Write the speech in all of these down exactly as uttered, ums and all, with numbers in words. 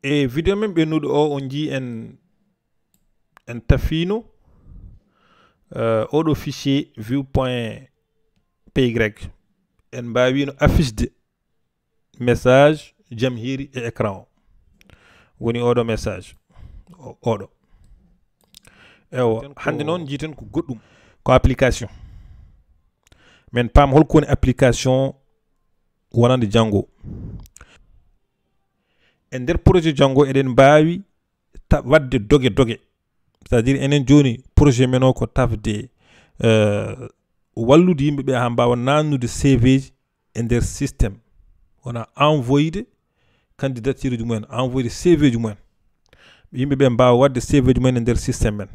E vidéo men ɓennuɗo o, on jii en en tafino uh, oɗo fichier view point py. En mbawino affiche de message jamhiri e écran o, woni oɗo message oɗo. Ewo, hande noon jiiten ko goɗɗum, ko application. Men paam holko woni application wonande Django. E nder projet Django eɗen mbaawi wadde doge doge. C'est-à-dire enen jooni projet men o ko tafde uh, wallude yimɓe ɓe haa mbaawa nannude CV ji e nder système, wona envoyde candidature ji mumen, envoyde CV ji mumen, yimɓe ɓe mbaawa wadde CV ji mumen e nder système men.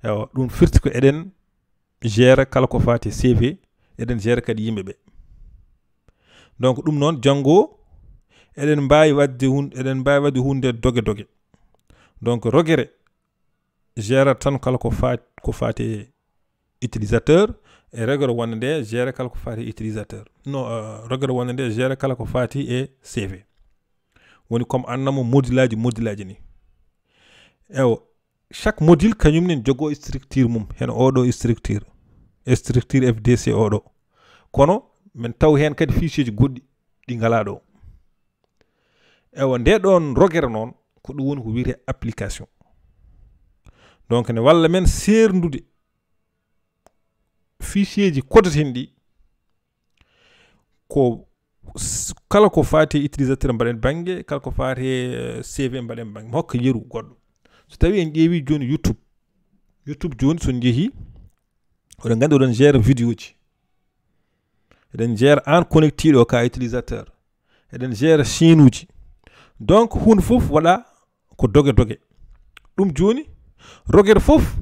Ewa, ɗum firti ko eɗen gère kala ko faati CV, eɗen gère kadi yimɓe ɓe. Donc ɗum noon Django eɗen mbaawi wadde hun eɗen mbaawi wadde hunde doge doge. Donc rogere gère tan kala ko faati ko faati utilisateur, e rogere wonde nde gère kala ko faati utilisateur. No uh, rogere wonde nde gère kala ko faati e CV. Woni comme annamo modulaji modulaji ni. Ewo, chaque module kañum nen jogo structure mum, hen oɗo structure, structure FDC oɗo. Kono men taw hen kadi fichier ji goɗɗi ɗi ngala ɗo. Ewa, nde ɗon rogere noon ko ɗum woni ko wiyete application. Donc ne walla men seerndude fichier ji kodoten ɗi ko kala ko faati e utilisateur mbaɗen bannge, kala ko faati e CV mbaɗen bannge, mi hokka yeru goɗɗo. So tawi en ƴeewi jooni YouTube, YouTube jooni so jeehi, oɗon nganndi oɗon gère vidéo ji, eɗen gère an connectiɗo ka utilisateur, eɗen gère chaîne uji. Donc hunde fof waɗa ko doge doge. Ɗum jooni rogere fof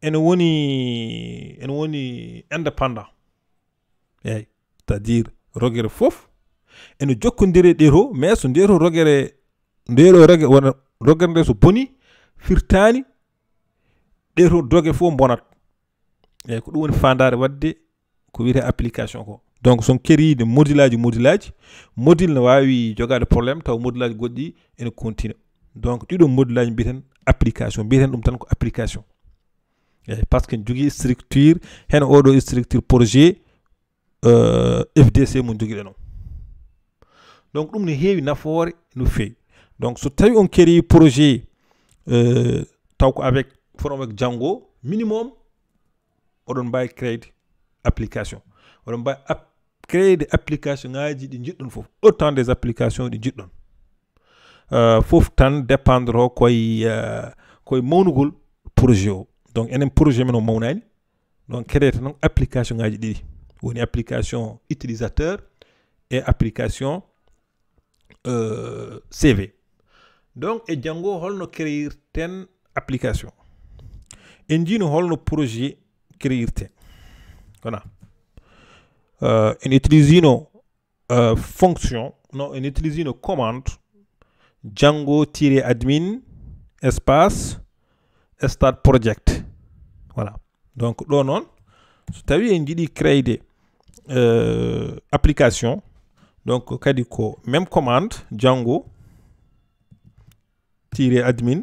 ene woni ene woni indépendant. Eyyi, c'est-à-dire rogere fof ene jokkondiri ɗeto, mais so ndeto rogere ndeɗo rogere wona rogere nde so boni firtani ɗeto doge fof bonat. Eyyi, ko ɗum woni fandare wadde ko wiyete application ko. Donc son keriide modulaji modulaji, module ne wawi jogade problème taw modulaji goɗɗi ene continue. Donc ɗiɗo modulaji mbiten application, mbiten ɗum tan ko application. Eyyi, parce que jogui structure, hen oɗo structure projet uh, FDC mo jogiɗen o. Donc ɗum ne heewi nafoore no feewi. Donc so tawi on keri projet uh, taw ko avec fono avec Django minimum, oɗon mbawi créer application, oɗon mbawi créer application ngaji ɗi jiɗɗon fof, autant des applications ɗi jiɗɗon. Uh, fof tan dépendre koye uh, koye mawnugol projet o. Donc enen projet men o mawnani. Donc créer tan application ngaji ɗiɗi, woni application utilisateur et application uh, CV. Donc e Django holno créer ten application, en jino holno projet créer ten. Voilà. Uh, en utilisino uh, fonction, non, en utilisino commande Django tiret admin espace start project. Voilà. Donc ɗo noon so tawi en jiɗi créer uh, application, donc kadi ko même commande Django tiret admin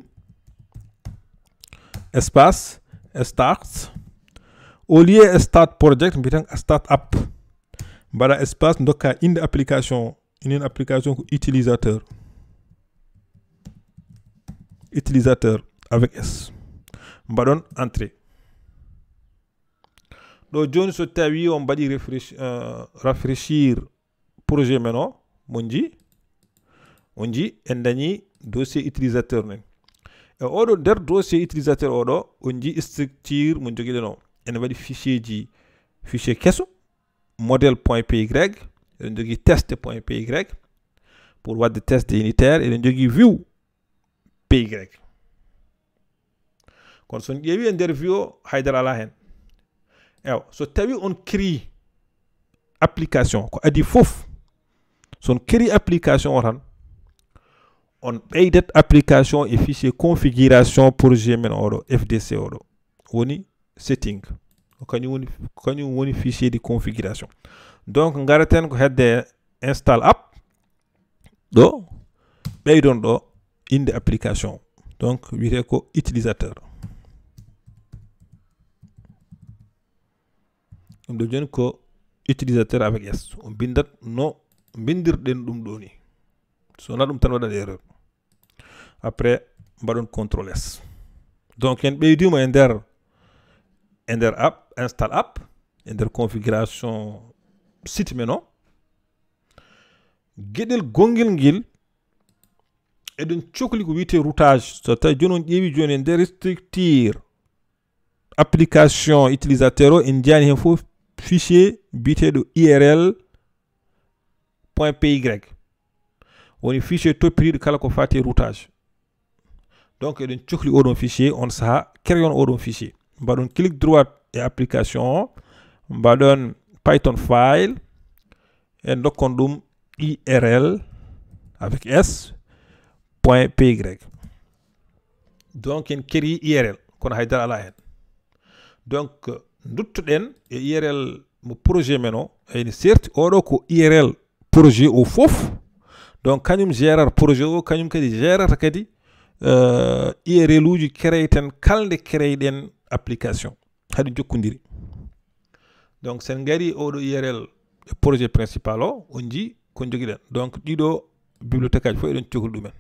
espace start, au lieu start project mbiten start app, mbaɗa espace dokka inde application. Inen application ko utilisateur, utilisateur avec S. Mbaɗon entrée. Ɗo joni so tawi on mbaɗi rafraîchir uh, projet men o, mon ji on ji en dañi dossier utilisateur nen. E oɗo nder dossier utilisateur oɗo on ji structure mo jogiɗen o, ene waɗi fichier ji, fichier keso, modèle point py, eɗen jogui test point py pour wadde test unitaire, eɗen jogui view py. Kono son ƴeewi e nder view o haydara ala hen. Ewa, so tawi on créer application ko adi fof So on keri application o tan, on ɓeydat application e fichier configuration projet men oɗo, F D C oɗo. Woni setting. Ko kañum woni, ko kañum woni fichier de configuration. Donc, ngaraten ko hedde install app. Ɗo, ɓeydon ɗo inde application. Donc, wiyete ko utilisateur. Ɗum ɗo joni ko utilisateur avec S. On bindat no bindirɗen ɗum ɗo ni. So wonaa ɗum tan waɗat erreur. Après, mbaɗon contrôle S. Donc, en ɓeydima e nder, e nder app, install app, e nder configuration site men o. Geɗel gongel ngel, eɗen cokli ko wiyete routage. So tawi joni on ƴeewi joni e nder structure application utilisateur o, en jiyani hen fof fichier biyeteɗo U R L point P Y. Woni fichier toppitiiɗo kala ko faati e routage. Donc, eɗen cokli oɗon fichier, on saha, créon oɗon fichier. Mbaɗon clic droit e application o, mbaɗon Python file, en dokkon ɗum U R L avec S point P Y. Donc, en keri U R L, kono haydara ala hen. Donc, duttoɗen e U R L mo projet men o, ene serti oɗo ko U R L projet o fof. Donc, kañum gérata projet o, kañum kadi gérata kadi, euh, U R L uji créeten, kala nde créeɗen application. Haɗi jokkodiri. Donc, sen ngari oɗo U R L e projet principal o, on jii ko jogiɗen. Donc, ɗiɗo bibliothèque aji fof eɗen cokli ɗumen.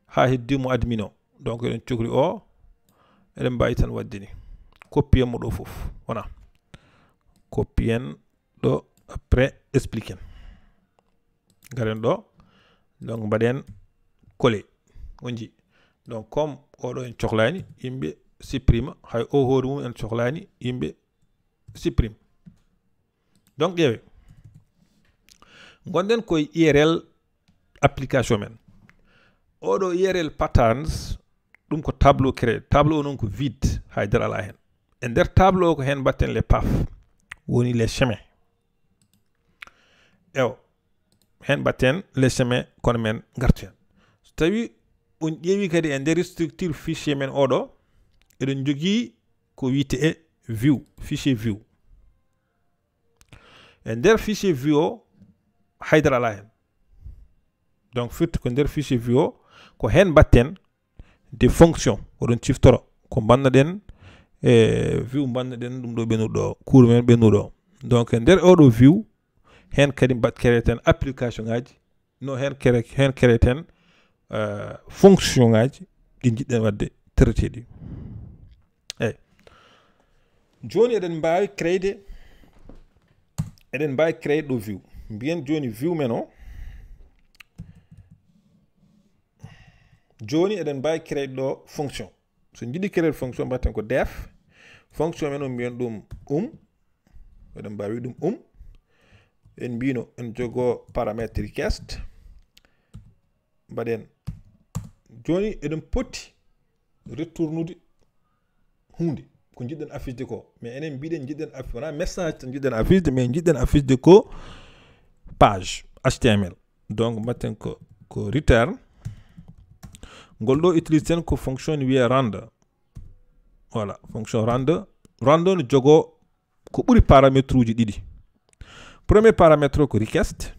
Haa heddi mo admin o. Donc, eɗen cokli o, eɗen mbawi tan wadde ni. Copier mo ɗo fof. Wona. Copier ɗo, après expliquer. Ngaren ɗo. Donc, mbaɗen coller. On jii. Donc, comme oɗo en cohlani, yimɓe supprime. Hay o hoore mum en cohlani, yimɓe supprime. Donc, ƴeewe. Gonɗen koye U R L application men. Oɗo U R L patterns, ɗum ko tableau créé. Tableau o noon ko vide, haydara ala hen. E nder tableau o ko hen mbatten les paths, woni les chemins. Ewo, hen mbatten les chemins, kono men ngartu hen. So tawi on ƴeewi kadi e nder structure fichier men oɗo, eɗen jogii ko wiyete e view, fichier view. E nder fichier view o, haydara ala hen. Donc, firti ko nder fichier view o, ko hen mbatten des fonctions, oɗon ciftoro ko mbannoɗen e view, mbannoɗen ɗum ɗo ɓennuɗo, cours men ɓennuɗo. Donc, e nder oɗo view, hen kadi mbaɗ créeeten application ngaji, no hen créé, hen créeeten, euh, fonction ngaji ɗi jiɗɗen wadde traité ɗi. Eyyi. Joni eɗen mbawi créeede, eɗen mbawi créeede ɗo view. Mbiyen joni view men o. Joni eɗen mbawi créeede ɗo fonction. So jiɗi créeede fonction, mbatten ko def. Fonction men o, mbiyen ɗum um. Eɗen mbawi ɗum um. En mbino en jogo paramètre request. Mbaɗen. Joni eɗen poti retournude hunde ko jiɗɗen affiche de ko. Mais enen mbiɗen jiɗɗen affiche, wona message tan jiɗɗen affiche de, mais jiɗɗen affiche de ko page H T M L. Donc, mbatten ko, ko return. Ngol ɗo utilise ten ko fonction ne wiye render. Voilà, fonction render. Render ne jogo ko ɓuri paramètre uji ɗiɗi. Premier paramètre o ko request.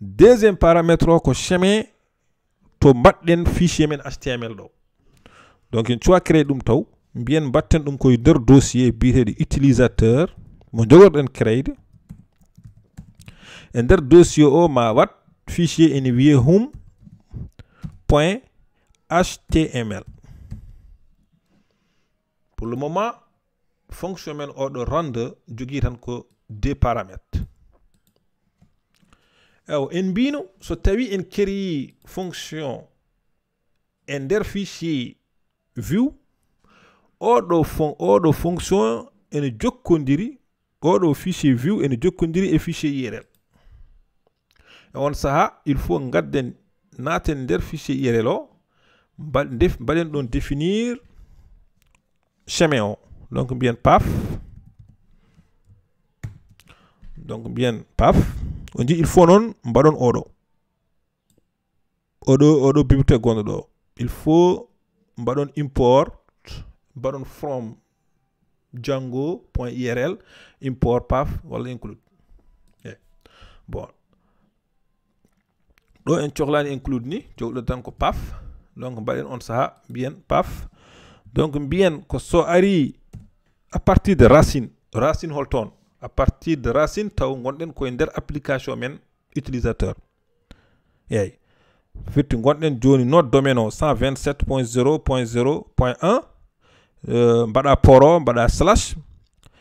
Deuxième paramètre o ko chemin to mbaɗɗen fichier men H T M L ɗo. Donc, en cuwa créé ɗum taw, mbiyen mbatten ɗum koye nder dossier biyeteɗo utilisateur mo jogorɗen créeede. E nder dossier o ma wat fichier ene wiye home point H T M L. Pour le moment, fonction men oɗo render jogii tan ko deux paramètres. Ewo, en mbino so tawi en créé fonction e nder fichier view, oɗo fon-, oɗo fonction ene jokkodiri, oɗo fichier view ene jokkodiri e fichier U R L. E on saha, il faut ngadden, naaten nder fichier U R L o, mba-, def-, mbaɗen ɗon définir chemin o. Donc, mbiyen path. Donc, mbiyen path. On dit il faut noon mbaɗon oɗo oɗo oɗo bibliothèque gonɗo ɗo. Il faut mbaɗon import, mbaɗon from django point url, import path walla include. Eyi. Bon, ɗo en cohlani include ni, jogɗo tan ko path. Donc mbaɗen on saaha mbiyen path. Donc mbiyen ko so ari à partir de racine, racine hol toon? À partir de racine taw gonɗen koye nder application men utilisateur. Eyi. Firti gonɗen joni node domaine o cent vingt-sept point zéro point zéro point un, euh, mbaɗa port o, mbaɗa slash,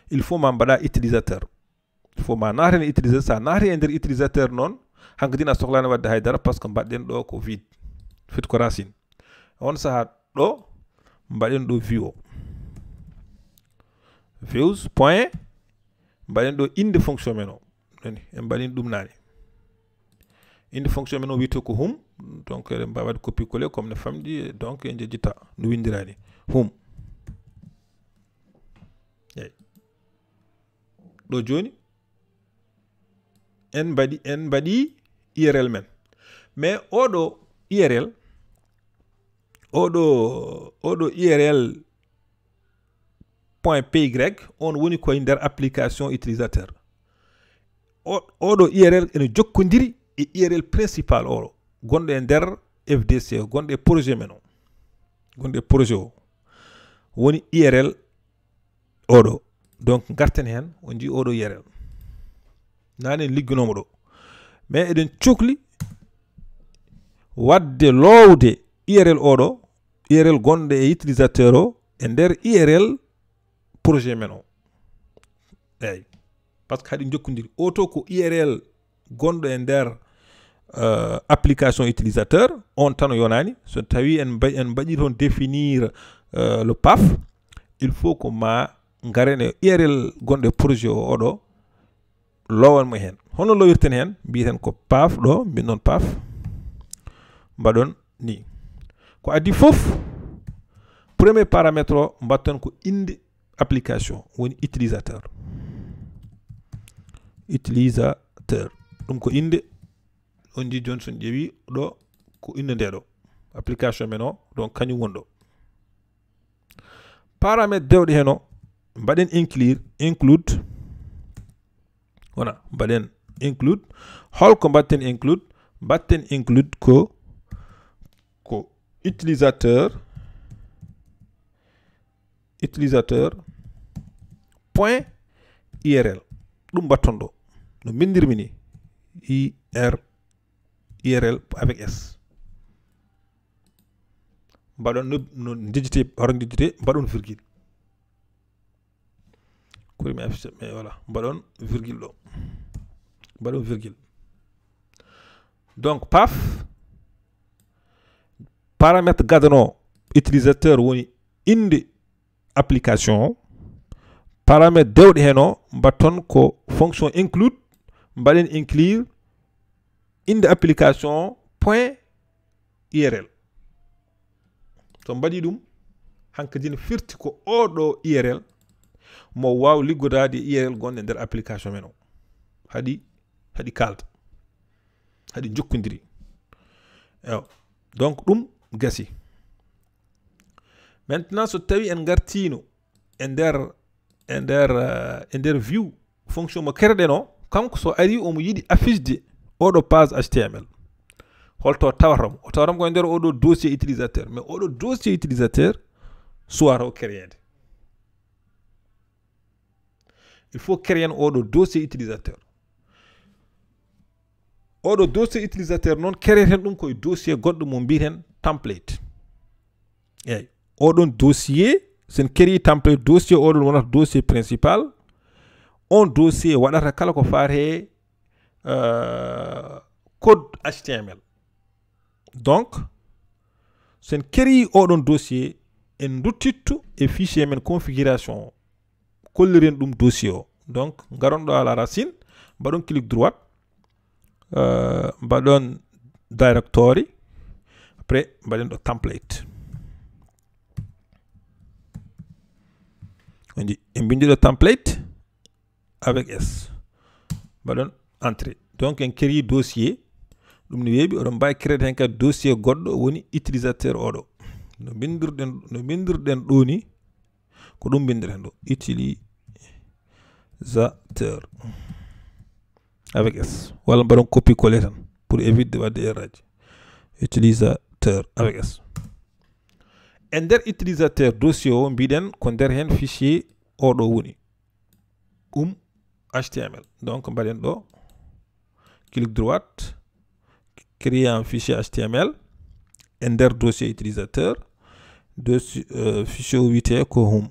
il faut ma mbaɗa utilisateur. Il faut ma naati e utilisateur, sa naati e nder utilisateur noon, hankadi a sohlani wadde haydara parce que mbaɗɗen ɗo ko vide. Firti ko racine. On saaha ɗo mbaɗen ɗo view o. Views point, mbaɗen ɗo inde fonction men o. Nani, en mbaɗin ɗum nani. Inde fonction men o wiyete ko hum. Donc eɗen mbawi waɗde copier coller comme no famɗi, donc en jejjita no windirani hum. Eyi. Ɗo joni en mbaɗi, en mbaɗi url men. Mais oɗo url, oɗo oɗo url point py, on woni koye nder application utilisateur. O- oɗo url ene jokkodiri e url principal oɗo gonɗo e nder fdc o, gonɗo e projet men o, gonɗo e projet o, woni url oɗo. Donc garten hen, on jii oɗo url. Nane en ligginoma ɗo, mais eɗen cokli wadde lowde url oɗo, url gonɗo e utilisateur o e nder url projet men o. Eyyi, parce que haɗi jokkodiri. Oto ko url gonɗo e nder euh, application utilisateur, on tan o yonani. So tawi en mba- en mbaɗi toon définir euh, le path, il faut ko ma ngaren e url gonɗo e projet o oɗo, lowan mo hen. Hono lowirten hen? Mbiyen ko path ɗo, mbin noon path. Mbaɗon ni. Ko addi fof, premier paramètre o mbatton ko inde application, woni utilisateur. Utilisateur. Ɗum ko inde, on jii joni so on ƴeewi ɗo, ko inde nde ɗo. Application men o, donc kañum woni ɗo. Paramètre dewɗo hen o, mbaɗen inclure, include. Wona, mbaɗen include. Holko mbatten include? Mbatten include ko, ko utilisateur, utilisateur point url. Ɗum mbatton ɗo. No mbindirmi ni. I R, url avec S. Mbaɗon no, no jejjite, hoto jejjite, mbaɗon virgule. Kuri mi affiche, mais voilà, mbaɗon virgule ɗo. Mbaɗon virgule. Donc, path, paramètre gadano utilisateur woni inde application o. Paramètre dewɗo hen o mbatton ko fonction include, mbaɗen inclure inde application o point url. So mbaɗi ɗum, hankadi ne firti ko oɗo url mo waw liggodaade url gonɗo e nder application men o. Haɗi, haɗi kalda. Haɗi jokkodiri. Ewa. Donc ɗum gasi. Maintenant, so tawi en gartino e nder, e nder, euh, e nder view fonction mo kereɗen o, kanko so ari omo yiɗi affiche de oɗo page H T M L. Holto tawata mo? O tawata mo ko e nder oɗo dossier utilisateur, mais oɗo dossier utilisateur suwata o créede. Il faut créer oɗo dossier utilisateur. Oɗo dossier utilisateur noon, créer hen ɗum koye dossier goɗɗo mo mbiten template. Eyyi, oɗon dossier, sen créer template dossier, oɗon wonata dossier principal. On dossier waɗata kala ko faate, euh, code H T M L. Donc, sen créer oɗon dossier, en duttitto e fichier men configuration o. Kolliren ɗum dossier o. Donc, ngaron ɗo à la racine, mbaɗon clic droit, euh, mbaɗon directory, après mbaɗen ɗo template. On jii, en mbindi ɗo template avec S. Mbaɗon entrée. Donc en créé dossier, ɗum ne weeɓi. Oɗon mbaawi créé heen kadi dossier goɗɗo, woni utilisateur oɗo. No mbindirɗen, no mbindirɗen ɗo ni, ko ɗum mbindirɗen ɗo, utilisateur avec S. Walla mbaɗon copier coller tan pour éviter de waɗde erreur aji. Utilisateur avec S. E nder utilisateur dossier o, mbiɗen ko nder heen fichier oɗo woni. Um, H T M L. Donc mbaɗen ɗo clic droit, créer un fichier H T M L e nder dossier utilisateur. Dossier, euh, fichier o wiyetee ko hum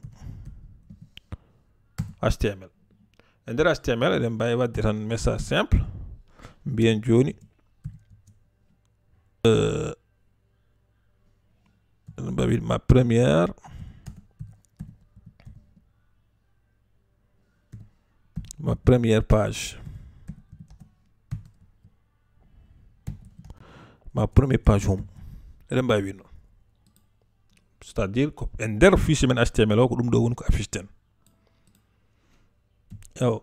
H T M L. E nder H T M L eɗen mbaawi waɗde tan message simple, mbiyen jooni, euh, eɗen mbaawi ma première ma première page. Ma première page hum. Eɗen mbaawi wiide noon. C'est-à-dire ko e nder fichier men H T M L o, ko ɗum ɗo woni ko affiche ten. Ewo.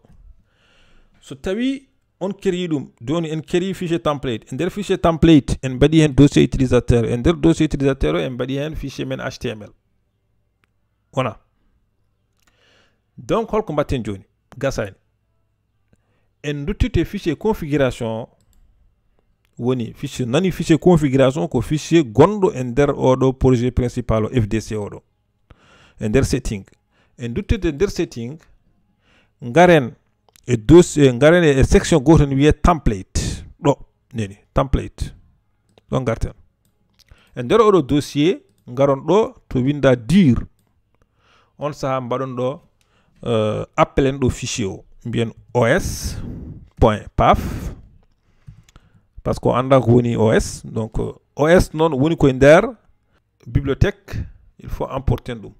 So tawi on créé ɗum, jooni en créé fichier template. E nder fichier template, en mbaɗi heen dossier utilisateur. E nder dossier utilisateur o, en mbaɗi heen fichier men H T M L. Wona. Donc holko mbaɗten jooni? Gasani. En duttoto e fichier configuration o. Woni fichier, nani fichier configuration, ko fichier gonɗo e nder oɗo projet principal o, F D C oɗo. E nder setting. En duttoto e nder setting, ngaren e dossier, ngaren e section gooto ne wiyee template. Ɗo, nani, template. Ɗo ngarten. E nder oɗo dossier, ngaron ɗo to winda dir. On saha mbaɗon ɗo, euh, appelen ɗo fichier o. Mbiyen O S point path. Parce que o annda ko woni O S. Donc, euh, O S noon woni koye nder bibliothèque, il faut importer ɗum.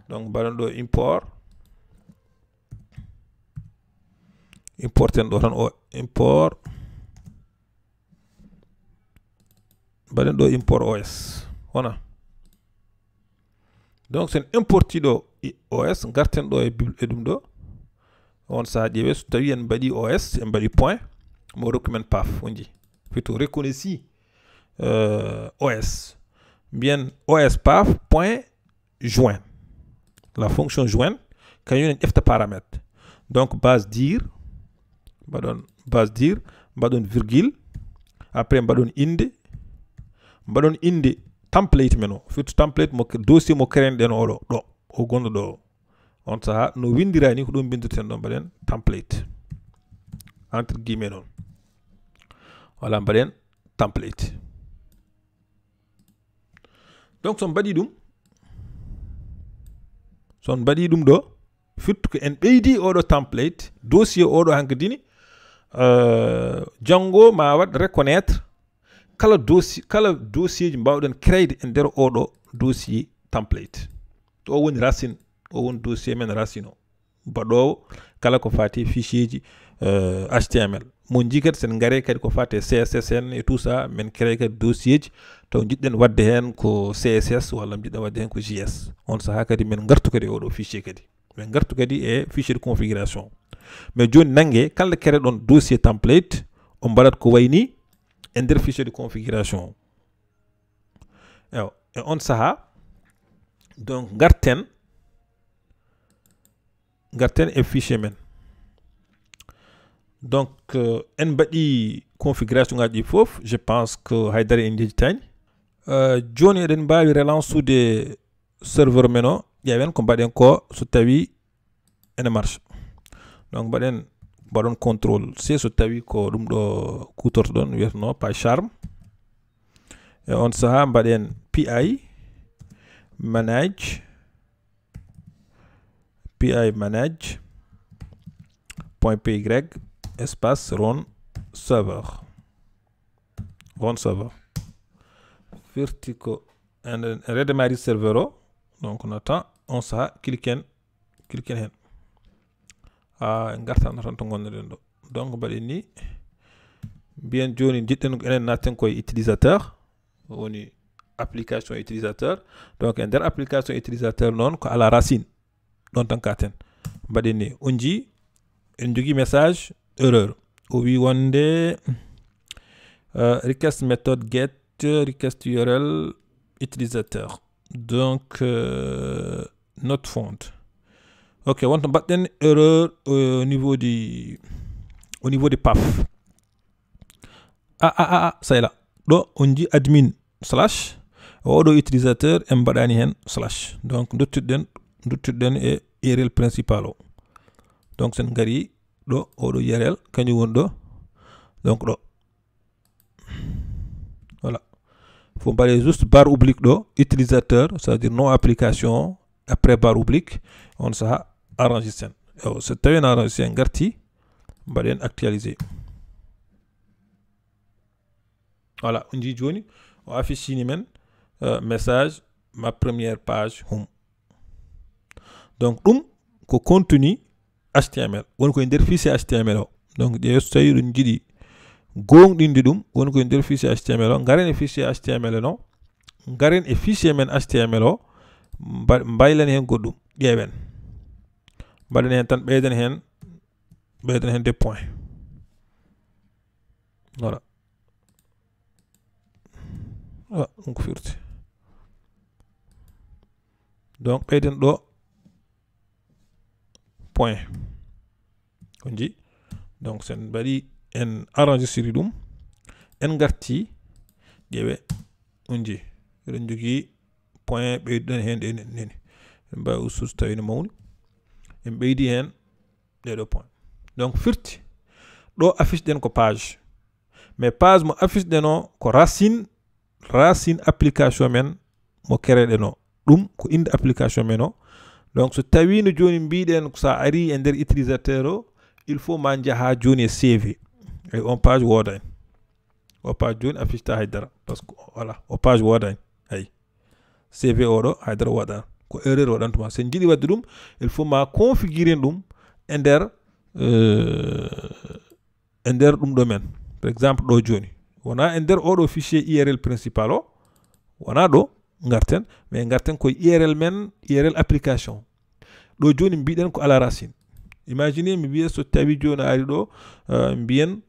Donc, mbaɗon ɗo import. Importen ɗo tan o import. Mbaɗen ɗo import O S. Wona. Donc, sen importi ɗo i-, O S, ngarten ɗo e bib-, e ɗum ɗo. On saha ƴeewe, so tawi en mbaɗi O S, en mbaɗi point, mo rokki men path, on jii. Fito reconnaissi, euh, O S. Mbiyen O S path point join. La fonction join, kañum en ƴefta paramètre. Donc, base dir, mbaɗon base dir, mbaɗon virgule, après mbaɗon innde, mbaɗon innde template men o. Firti template mo, dossier mo créen ɗen oɗo, ɗo, o gonɗo ɗo. On saha, no winndira ni, ko ɗum mbinndirten ɗo, mbaɗen template. Entre guillemets noon. Voilà, mbaɗen template. Donc, so on mbaɗi ɗum, so on mbaɗi ɗum ɗo, firti ko en ɓeydi oɗo template, dossier oɗo hankadi ni, euh, janngo ma waɗ reconnaître kala dossier, kala dossier ji mbawɗen créer e nder oɗo dossier template. Ɗo woni racine, o woni dossier men racine o. Baɗoowo kala ko faati fichier ji, euh, H T M L. Mon jii kadi sen ngare kadi ko faati C S S en et tout ça, men créer kadi dossier ji, taw jiɗɗen waɗde heen ko C S S walla jiɗɗen waɗde heen ko J S. On saha kadi men ngartu kadi oɗo fichier kadi. Men ngartu kadi e fichier de configuration. Mais jooni nannge kala créer ɗon dossier template, on mbaɗat ko wayni e nder fichier de configuration. Ewa, e on saha, donc ngarten, ngarten e fichier men. Donc, euh, en mbaɗi configuration ngaji ɗi fof, je pense que haydara en jejjitaani. Euh, jooni eɗen mbaawi relansude serveur men o, ƴeewen ko mbaɗen ko so tawi ene marche. Donc mbaɗen, mbaɗon contrôle C so tawi ko ɗum ɗo kutortoɗon, wiyeteno PyCharm. E on saha mbaɗen P I manage, P I manage point P Y espace run server. Run server. Firti ko en, en redemari serveur o. Donc, on attend, on saha, cliquen, cliquen heen. Ha ngartan tan to ngonnoɗen ɗo. Donc, mbaɗen ni, mbiyen jooni jiɗɗen ko enen natten koye utilisateur, woni application utilisateur. Donc, e nder application utilisateur noon ko à la racine. Ɗon tan katen. Mbaɗen ni, on jii, en jogii message erreur. O wi wonde uh, request method get request url utilisateur. Donc uh, not found. Ok, wonto mbaɗɗen erreur au niveau du au niveau du paf. A a a a sayla ɗo on ji admin slash oɗo utilisateur en mbaɗani hen slash. Donc duttuɗen duttuɗen e url principal o. Donc sen gari ɗo oɗo url kañum woni ɗo. Donc ɗo voilà, faut mbaɗe juste barre oblique ɗo utilisateur, c'est à dire nom application, après barre oblique. On saaha arrange sen. Ewo, so tawi en arrange sen garti mbaɗen actualiser. Voilà, on ji joni o affichini men uh, message ma première page hum. Donc ɗum ko contenu html woni koye nder fichier html o. Donc ƴeew so tawi ɗum jiɗi gonɗinde ɗum woni koye nder fichier html o. Ngaren e fichier html o, ngaren e fichier men html o. Mbaylen hen goɗɗum, ƴeewen, mbaɗen hen tan, ɓeyden hen ɓeyden hen des points. Voilà. Ah, ɗum ko firti. Donc ɓeyden ɗo point. On ji. Donc sen mbaɗi en enregistré ɗum, en garti ƴeewe, on ji, eɗen jogii point ɓeyduɗen hen ɗe neni. En mbawi ustude tawi no mawni. En ɓeydi hen ɗeɗo point. Donc firti ɗo affiche ɗen ko page, mais page mo affiche ɗen o ko racine, racine application men mo créé ɗen o. Ɗum ko inde application men o. Donc so tawi no joni mbiɗen sa ari e nder utilisateur o, il faut ma jaaha joni e cv. Ay, on page woodani. O page joni affiche ta haydara parce que voilà, o page woodani. Ay, cv oɗo haydara waɗa ko erreur waɗantuma. Sen jiɗi wadde ɗum, il faut ma configurer ɗum e nder euh, e nder ɗum ɗo men. Par exemple ɗo joni wona e nder oɗo fichier url principal o, wona ɗo garten, mais garten koye url men, url application. Ɗo joni mbiɗen ko à la racine. Imagine mi wiya so tawi joni a ari ɗo uh, mbiyen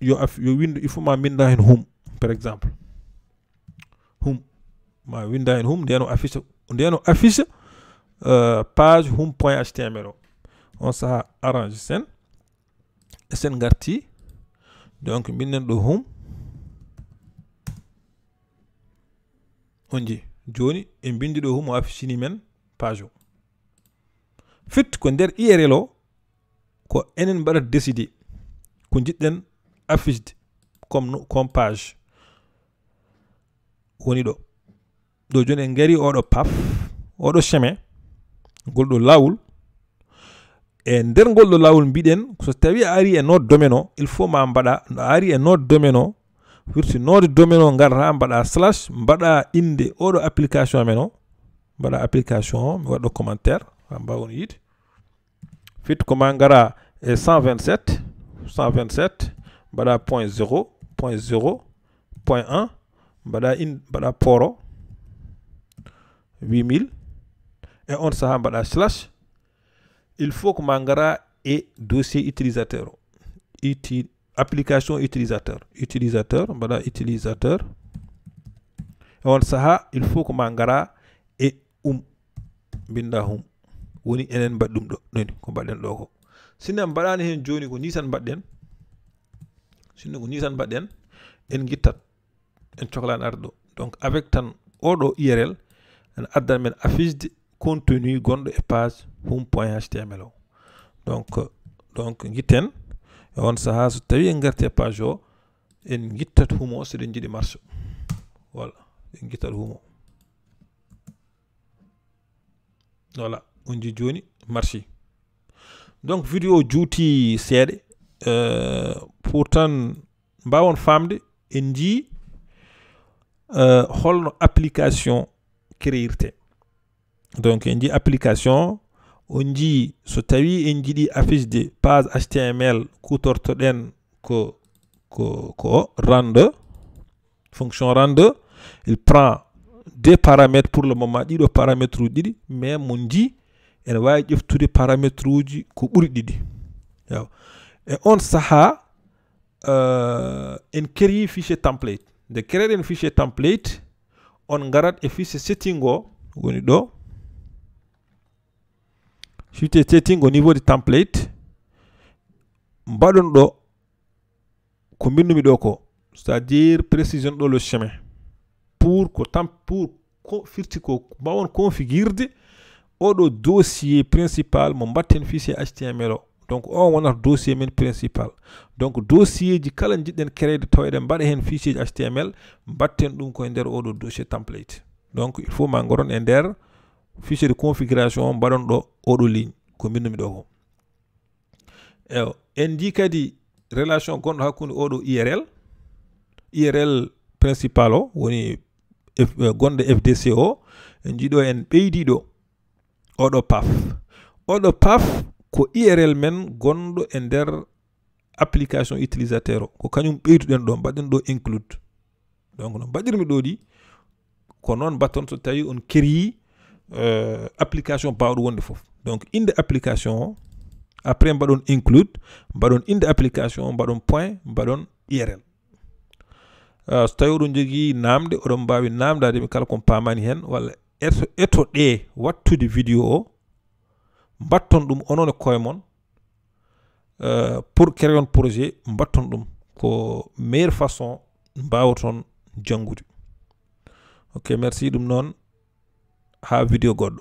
yo af yo windu, il faut ma mbinda hen hum, par exemple hum, ma winda hen hum, ndeno affiche, ndeno affiche uh, page hum point html o. On saaha arrange sen, e sen garti donc mbinnen ɗo hum. On ji joni e mbindi ɗo hum o affichini men page o. Fit ko nder url o ko enen mbaɗata décidé ko jiɗɗen affichde comme comme page. Woni ɗo ɗo joni en gari oɗo paf, oɗo chemin, ngol ɗo lawol. E nder ngol ɗo lawol mbiɗen so tawi a ari e node domaine o, il faut ma mbaɗa, no a ari e node domaine o, firti node domaine o ngarata mbaɗa slash, mbaɗa inde oɗo application men o, mbaɗa application o, mi waɗɗo commentaire ha mbawon yiide. Fit ko ma ngara e cent vingt-sept, cent vingt-sept, mbaɗa point zéro, point zéro, point un, mbaɗa in mbaɗa poro huit mille. E on saaha mbaɗa slash. Il faut ko ma ngara e dossier utilisateur o, uti application utilisateur, utilisateur, mbaɗa utilisateur. E on saaha il faut ko ma ngara e um, mbinda hum. Woni enen mbaɗi ɗum ɗo noni ko mbaɗɗen ɗo ko. Sinno en mbaɗani hen joni ko ni tan mbaɗɗen, sinno ko ni tan mbaɗɗen, en gittat, en cohlani arde ɗo. Donc avec tan oɗo url en addan men affiche de contenu gonɗo e page hum point html o. Donc donc gitten e on saaha so tawi en garti e page o, en gittat humo seɗen jiiɗi marche. Voilà, en gittat humo. Voilà, on ji joni marche. Donc vidéo juuti seeɗa euh, pour tan mbawon famde en ji euh, holno application créirte. Donc en ji application, on ji so tawi en jiiɗi affiche de page html kutortoɗen ko ko ko render, fonction render. Il prend deux paramètres pour le moment, ɗiɗo paramètre uji ɗiɗi, mais mon ji ene wawi ƴeftude paramètre uji ko ɓuri ɗiɗi. Yaw, e on saaha uh, en créer fichier template. Nde créer ɗen fichier template, on ngarat e fichier setting o woni ɗo. Fichier setting au niveau de template, mbaɗon ɗo ko mbindumi ɗo ko, c'est-à-dire précision ɗo le chemin pour ko tam pour ko firti ko mbawon configurde oɗo dossier principal mo mbatten fichier H T M L o. Donc o wonata dossier men principal. Donc dossier ji kala jiɗɗen créer de tawa eɗen mbaɗa hen fichier H T M L, mbatten ɗum koye nder oɗo dossier template. Donc il faut ma ngoron e nder fichier de configuration o, mbaɗon ɗo oɗo ligne ko mbindumi ɗo ko. Eyo, en jii kadi relation gonɗo hakkunde oɗo U R L, U R L principal o woni F- eh, gonɗo F D C o. En jii ɗo en ɓeydi ɗo oɗo path. Oɗo path ko U R L men gonɗo e nder application utilisateur o, ko kañum ɓeyduɗen ɗo, mbaɗen ɗo include. Donc no mbaɗirmi ɗo ɗi, ko noon mbatton so tawi on créer uh, application bawɗo wonde fof. Donc inde application o, après mbaɗon include, mbaɗon inde application o, mbaɗon point, mbaɗon U R L. Uh, so tawi oɗon jogii namde, oɗon mbawi namdade mi kala kon pamani hen, walla eto, eto ɗe wattude vidéo o, mbatton ɗum onon e koye mon. Uh, pour créer on projet, mbatton ɗum ko meilleure façon mbawaton janngude. Ok, merci. Ɗum noon, ha vidéo goɗɗo.